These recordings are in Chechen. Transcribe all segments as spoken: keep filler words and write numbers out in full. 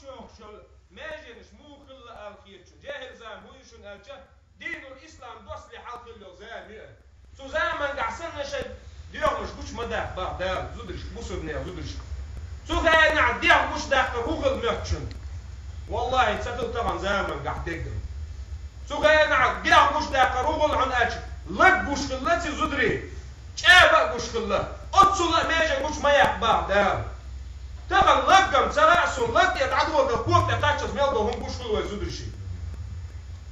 Чохчул меженаш муха хилла ала хетачун, жехӀил зама хӀун ю шуна аьлча, динул ислам доссале хьалха хилла йолу зама ю. Цу замангахь санна шайн доьхмаш гучу ма даккха боху Дала зударшка, бусурнех зударшка. Цу хенахь дегӀ гучудаккхар хӀун хилла моьтту шуна? Валлахьи, ца хилла тахана замангахь дегӀ. Цу хенахь дегӀ гучудаккхар хӀун хилла хьуна аьлча, лаг гуш хилла цу зударий. ЧӀаба а гуш хилла, оццул а меже гучу ма яккха боху Дала. Тахана лаг-м ца хаьа суна, лаг тӀе дӀадоладелла ког тӀе кхаччалц мел долу хӀума гуш хуьлу вай зударший.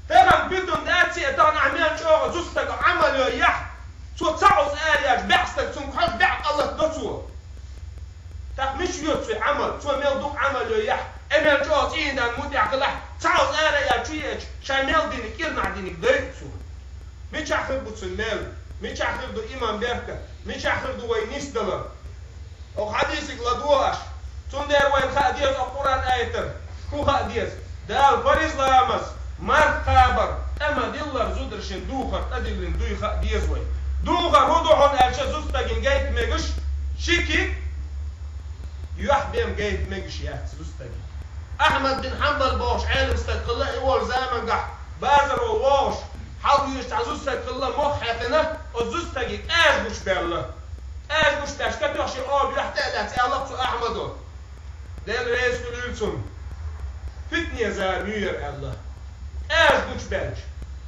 Тахана буьтун дац и, тахана ахь мел чӀогӀа зуда стага Ӏамал йойахь, цо ца Ӏуза ара яьлча, бӀе стаг цунга хьожа бӀе къа латадо цо. ТӀаккха мича йоьду цуьнан Ӏамал, цо мел дукха Ӏамал йойахь, и мел чӀогӀа цӀийнан мутӀахь хилахь, ца Ӏуза ара яьлча чу еача, ша мел диниг, кӀирнахь диниг дойу цо. Мичахь хир бу цуьнан мел? Мичахь хир ду иман беркат? Мичахь хир ду вай нисдалар? Оха хьадисиг ладогӀа аша. Цундела вайна хаа деза оха Къуръан аятара. ХӀун хаа деза? Дала фарз ламаз, марха кхабар, тӀе ма-диллара зударшна духар тӀедиллина дуй хаа деза вай. Духар хӀун ду хьуна аьлча, зуда стагана гайта мегаш, шиги, юьхь бен гайта мегаш яц зуда стагана. Ахьмад бин Хьанбал бохуш Ӏелам стаг хилла и волу замангахь, базаро вогӀуш, хьалха вуьйш цхьа зуда стаг хилла, мох хьаькхина, оцу зуда стаге кӀажа гучубаьлла. КӀажа гучубаьлча, катоьхна шен оба юьхь тӀе а лаьцна, аьлла цу Ахьмадо: «Дела реза хуьлийла цунна. Питане зама ю яра», — аьлла. КӀажа гучубаьлча,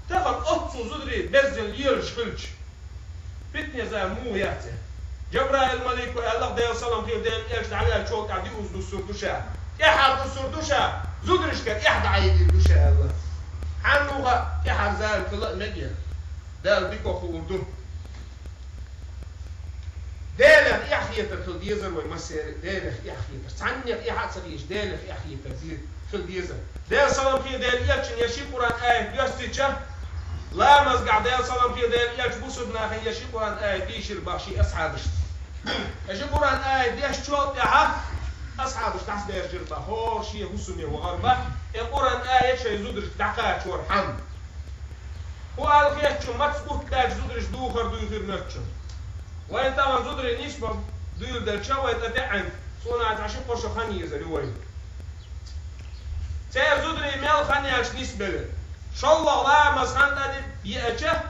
тахана оццул зударий беззина лелаш хилча, питане зама муха яц и? Жабраил-малико аьлла, Делан салам хуьлда Делан элча дӀаваьллачул тӀаьхьа диъазза дуссур ду ша, тӀаьхьара дуссур ду ша, зударшкара эхь дӀаайдийр ду ша аьлла. Хьанна ву хаьа, тӀаьхьара зама хила а мегий? Дала дика хуур ду. Делах эхь хетар хила дезара вай массеран а, Делах эхь хетар. Цхьаннех эхь а ца хеташ, Делах эхь хетар де-, хила дезара. Делан салам хуьлда Делан элчанна я ши Къуръан аят доьссича, ламазгахь Делан салам хуьлда Делан элча бусурнахана я ши Къуръан аят дийшира боху шен асхьабашна. Я ши Къуръан аят дешначул тӀаьхьа асхьабаш дӀасаберзира боху, хӀора шен хӀусаме вахара боху, и Къуръан аят шайн зударшка дӀакхачорхьама. ХӀун ала хетачу маца гуттаьрчу зударша духар дуй хир моьтту шуна? Вайн тахана зударий нисбан дуьйладелча, вай тӀе таьӀна, цунах цхьа ши-кхо шо хан езар ю вайн. Церан зударий мел хан яьлча нисбелира. ШолгӀа ламаз хан тӀе еача,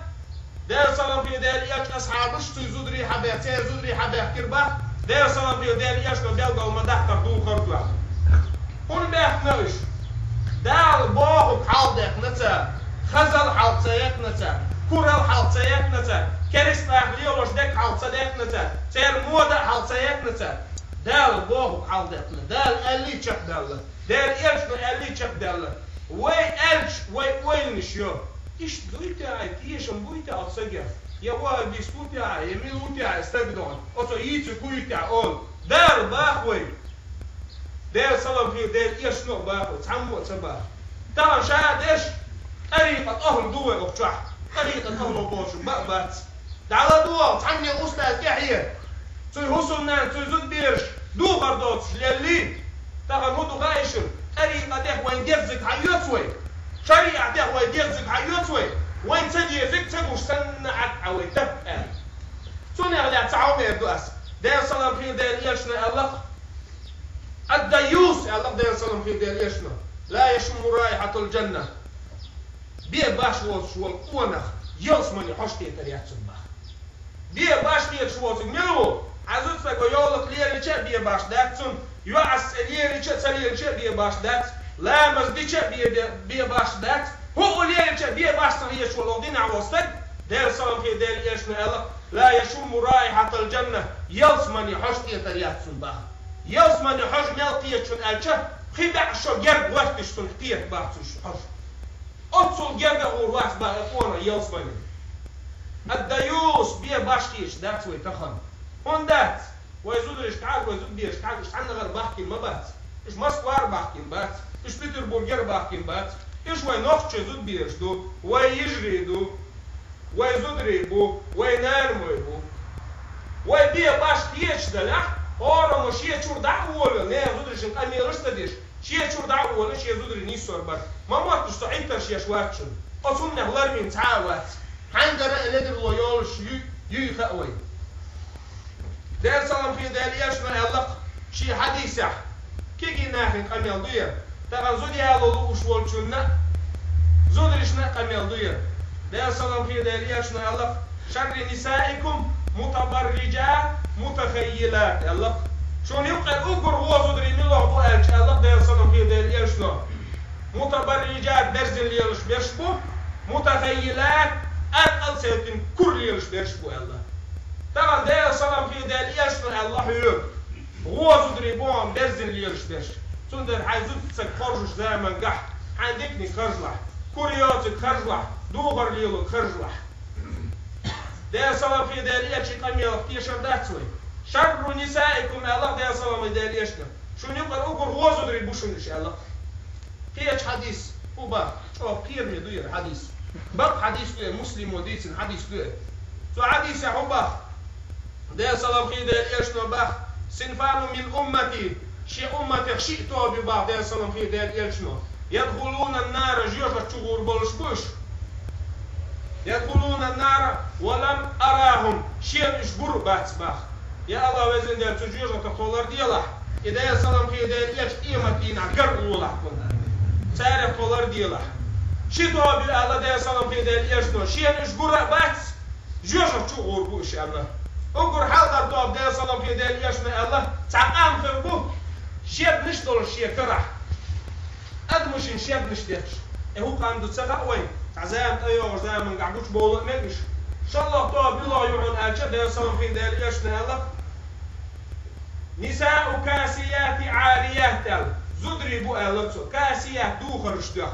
Делан салам хуьлда Делан элча асхьабаш цуьнан зударий хьабаьхкира, церан зударий хьабаьхкира боху, Делан салам хуьлда Делан элчано белгал ма даккхара духар дуй. ХӀунда баьхкина уьш? Дала бохург хьалха даьккхина цара, хазал хьалха ца яьккхина цара, курал хьалха ца яьккхина цара, керста наха лелош дерг хьалха ца даьккхина цара, церан мода а хьалха ца яьккхина цара. Дала бохург хьалха даьккхина, Дала аьллий чекхдаьлла, Делан элчано аьллий чекхдаьлла. Вай аьлча, вай ойланаш йо. Иштта дуй те хьайн, тешам буй те хьо сагех? Я ваххабист ву те хьо, я мила ву те хьо стаг дохана? Оцо йийцург хӀун ю те хьо олу? Дала боху вай. Делан салам хуьлда Делан элчано а боху вай, цхьаммо а ца боху. Тахана ша деш, тӀарикъат ахӀла ду вай оха чохь. ТӀарикъат ахӀла бохуш бан а бац. ДӀаладогӀал, цхьанне устаз тӀаьхье. Цуьнан хӀусамнана, цуьнан зудбераш духар доцуш леллий. Тахана хӀун ду хаьий шуна? ТӀарикъатех вайн деззиг хьайоьцу вай? ШариӀатех вайн деззиг хьайоьцу вай? Вайн ца дезиг ца гуш санна Ӏад Ӏа вай тап аьлла. Цунах лаьцна цхьа хӀума эр ду ас. Делан салам хуьлда Делан элчано аьлла-кх: «Ад-дайюс», — аьлла-кх Делан салам хуьлда Делан элчано, «ла яшумму раихьатал джанна». Бен баш воцуш волу къонах ялсамане хьожа хетар яц цунна боху. Бен баш хеташ воцург мила ву? Хьан зуда стага йовлакх лелийча а бен баш дац цунна, йоӀас цӀе лелийча а, ца лелийча а бен баш дац, ламаз дича а бен, бен, бен баш дац, хӀуъу лелийча а бен баш ца хеташ волу оха динехь волу стаг, Делан салам хуьлда Делан элчано аьлла: «Ла яшумму раихьатал джанна», ялсамане хьожа хетар яц цунна боху. Ялсамане хьожа мел кхеташ ву аьлча, пхи бӀе шо герга гӀоьртича цунна кхета боху цуьнан хьожа. Оццул герга а гӀур вац боху и къонах ялсамане. Ад-дайюс, бен баш хеташ дац вай тахана. ХӀунда дац? Вай зударшка хьажа, вай зудберашка хьажа, уьш цхьаннахьара бахкийна ма бац. Уьш Москвара бахкийна бац. Уьш Петербургера бахкийна бац. Уьш вай нохчийн зудбераш ду, вай йижарий ду, вай зударий бу, вай нанамой бу. Вай бен баш хеташ далахь, хӀораммо шен чуьра дӀа а волавелла, нехан зударшна къамелаш а ца деш, шен чуьра дӀа а волавелла, шен зударий нисвар бара. Ма моттуш со Ӏиттарш еш вац шуна. Оцу хӀуманех ларвина цхьа а вац. Хьаьнгара а ледарло йолуш юй, юй хаьа вай. Делан салам хуьлда Делан элчано аьлла-кх шен хьадисехь: Кегий нахин къамел ду яр. Тахан зуда яло лууш волчунна, зударишна къамел ду яр. Дела салам хи дела элчано аьлла: «Шарру нисаикум мутабаррижат мутахаййилат», аьлла. Шун юкъе угур гӀо зударий мила бу аьлча аьлла Дела салам хи дела элчано. Мутабаррижат берзин лелаш берш бу, мутахаййилат аркъал севтин кур лелаш берш бу аьлла. Тахан Дела салам хи дела элчано аьлла хьоьга. ГӀо зударий бу хьона берзин лелаш берш. Цундела хьайн зуда саг хоржуш заман гахь, хьайн диканиг харжлахь, кур йоцург харжлахь, духар лелург харжлахь. Дела салам хи дела элчий къамелах тешар дац вай. «Шарру нисаикум», аьлла Дела салам хи дела элчано. Шун юкъара угур гӀо зударий бу шун уьш аьлла. Кхеча хьадис хӀу бах, чӀогӀа кхераме ду яр хьадис. Бакъ хьадис ду яр, Муслимо дийцина хьадис ду яр. Цу хьадисе хӀу бах, Дела салам хи дела элчано бах: «Синфану мин уммати», шен умматех шиъ тоба ю бах Дела салам хи дела элчано. «Ядхулуна нара», жоьжахати чу гӀур болаш бу уьш. «Ядхулуна нара ва лам арахум», шена уьш гур а бац бах. Я АллахӀ, Везан Дела, цу жоьжахатах тхо ларделахь. И Дела салам хи дела элча къематдийнахь гар а лолахь кхунна. Царех тхо ларделахь. Ши тоба ю аьлла Дела салам хи дела элчано, шена уьш гур а бац, жоьжахати чу гӀур бу уьш аьлла. Уггар хьалхара тоба Дела салам хи дела элчано аьлла, цхьа къам хир бу, шеднаш долаш шен карахь. Адамашна шеднаш детташ. Э, хӀу къам ду ца хаьа вайна, цхьа зама тӀайогӀуш заман гахь гучабовла а мегаш. ШоллагӀа тоба муьлха ю хьона аьлча, Дела салам хи дела элчано аьлла: «Нисаун касият Ӏарият», аьлла. Зударий бу аьлла цо. Касият, духараш доьх.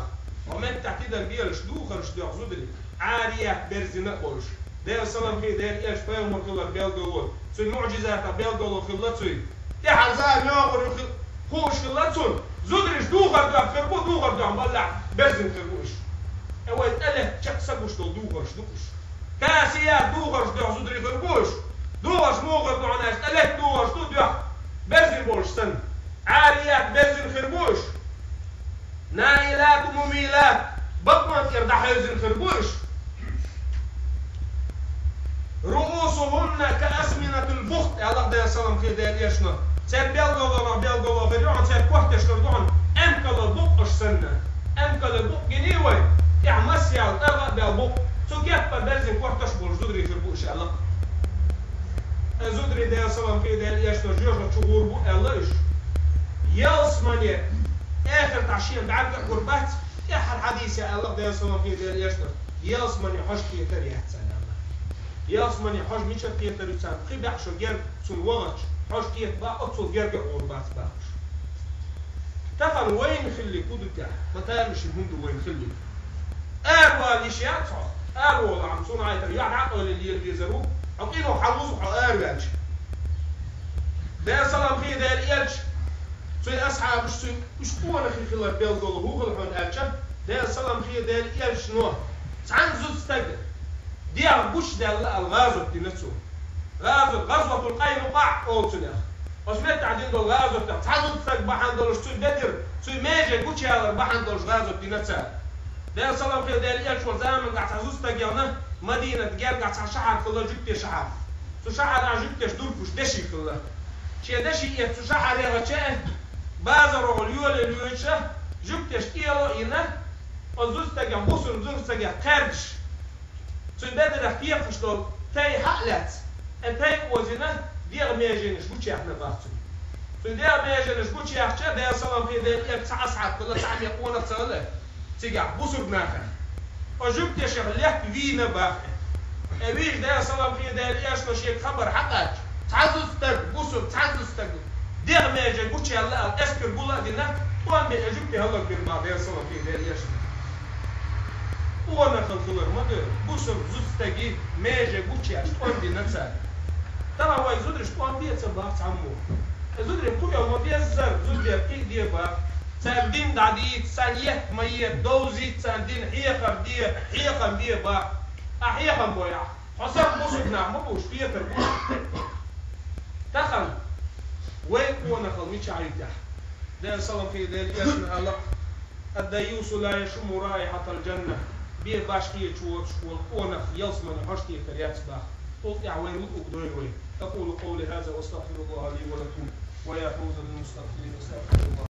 Ва меттахь тидар белаш, духараш доьх зударий. Ӏарият, берзина а болаш. Дела салам хи дела элча пайхамар хилар белгало, цуьнан муӀжизатах белгало хилла цуьнан. ТӀехьа зама йогӀур ю хи-, хууш хилла цунна. Зударий уьш духар доьх хир бу, духар доьх баллехь берзина хир бу уьш. Э, вай тӀелетта чекх са гуш долу духараш ду уьш. Касият, духараш доьх зударий хир бу уьш. Духараш муха хир ду хьуна аьлча, тӀелетта духараш ду доьх, берзина болуш санна. Ӏарият, берзина хир бу уьш. Маилат мумилат, бакъонан тӀера дӀахьевзина хир бу уьш. Руусухунна ка асминатил бухт, аьлла Дела салам хи дела элчано. Церан белгалонах белгало хир ю хьуна, церан коьрташ хир ду хьуна эмкала букъаш санна. Эмкала букъ гиний вай, тӀехь мас яьлла, тӀаргӀа а баьлла букъ. Цу кеппара берзина коьрташ болуш зударий хир бу уьш аьлла. Э, зударий Дела салам хи дела элчано жоьжахати чу гӀур бу аьлла уьш. Ялсамане, эхартахь шена бӀаьрга а гур бац, тӀаьххьара хьадисе аьлла Дела салам хи дела элчано, ялсамане хьожа кхетар яц царна аьлла. Ялсамане хьожа мичара кхетар ю царна, пхи бӀе шо герга цунна вахача, хьожа кхета бах, оццул герга а гӀур бац бах уьш. Тахан вайна хилларг хӀун ду тӀехь? Ма тамашийна хӀун ду вайна хилларг? Аравала йиш яц хьох. Араволахь-м, цунна хьайта юьхь дӀакъевлина лела везар ву. Хьо къинойх хьаллуз хьо араваьлча. Дела салам хи дела элча, цуьнан асхьабаш цуьнан уьш къонахий хилар белгало хӀун хилла хьуна аьлча, Дела салам хи дела элчано цхьана зуда стага дегӀ гучадаьлла аьлла гӀазот дина цо. ГӀазот, ГӀазватул Къайнукъаъ олу цунах. Оцу меттехь дина долу гӀазотех цхьа зуда стаг бахьана долуш цуьнан бедар, цуьнан меже гучаялар бахьана долуш гӀазот дина цара. Дела салам хи дела элча волу замангахь цхьа зуда стаг яхна, Мадинат гергахь цхьа шахьар хилла, жуьгтийн шахьар. Цу шахьарахь жуьгтеша дуркуш деши хилла. Шен деши эцна цу шахьар яхача, базаргӀолла йоле лоьча, жуьгтеша кӀело а йина, оцу зуда стагех бусург зуда стагех кхаьрдаш, цуьнан бедарах кехаш долу тай хьа а лаьцна, и тай озийна, дегӀан меженаш гучаяьхна бах цуьнан. Цуьнан дегӀан меженаш гучаяьхча, Дела салам хи дела элча цхьа асхьаб хилла, цхьа а мекъонах ца хилла цигахь, бусург нахах. Оцу жуьгтешах летта вийна бах и. И вийча Дела салам хи дела элчано шега хабар хьакхаьчча, цхьа зуда стаг, бусург, цхьа зуда стаг дегӀан меже гучаяьлла аьлла, эскар гул а дина, тӀом бина и жуьгти хӀаллакбина бах Дела салам хи дела элчано. Къонахалла хилар ма ду, бусург зуда стаге меже гучаяьлча тӀом бина цара. Тахан вай зударша тӀом бе а ца бах цхьаммо. И зударий кхуьо ма беззара, зударий кхиа де бах. Цара дин дӀадийца, царна етта ма е, довзийта царна дин, хьехар де, хьехам бе бах. Ахь хьехам бойахь, хьо сарра бусург нах ма бууш, кхетар бу. Тахан вайн къонахалла мичахь ю тӀехь? Дела салам хи дела элчано аьлла: «Ад-дайюсу ла яшумму раихьатал джанна». Бен баш кхеташ воцуш волу къонах ялсамане хьожа кхетар яц бах. Цул тӀаьхьа вайна луъург дойла вай. أقول قولي هذا وأستغفر الله لي ولكم. ويفوز بالمستغفرين. استغفر الله.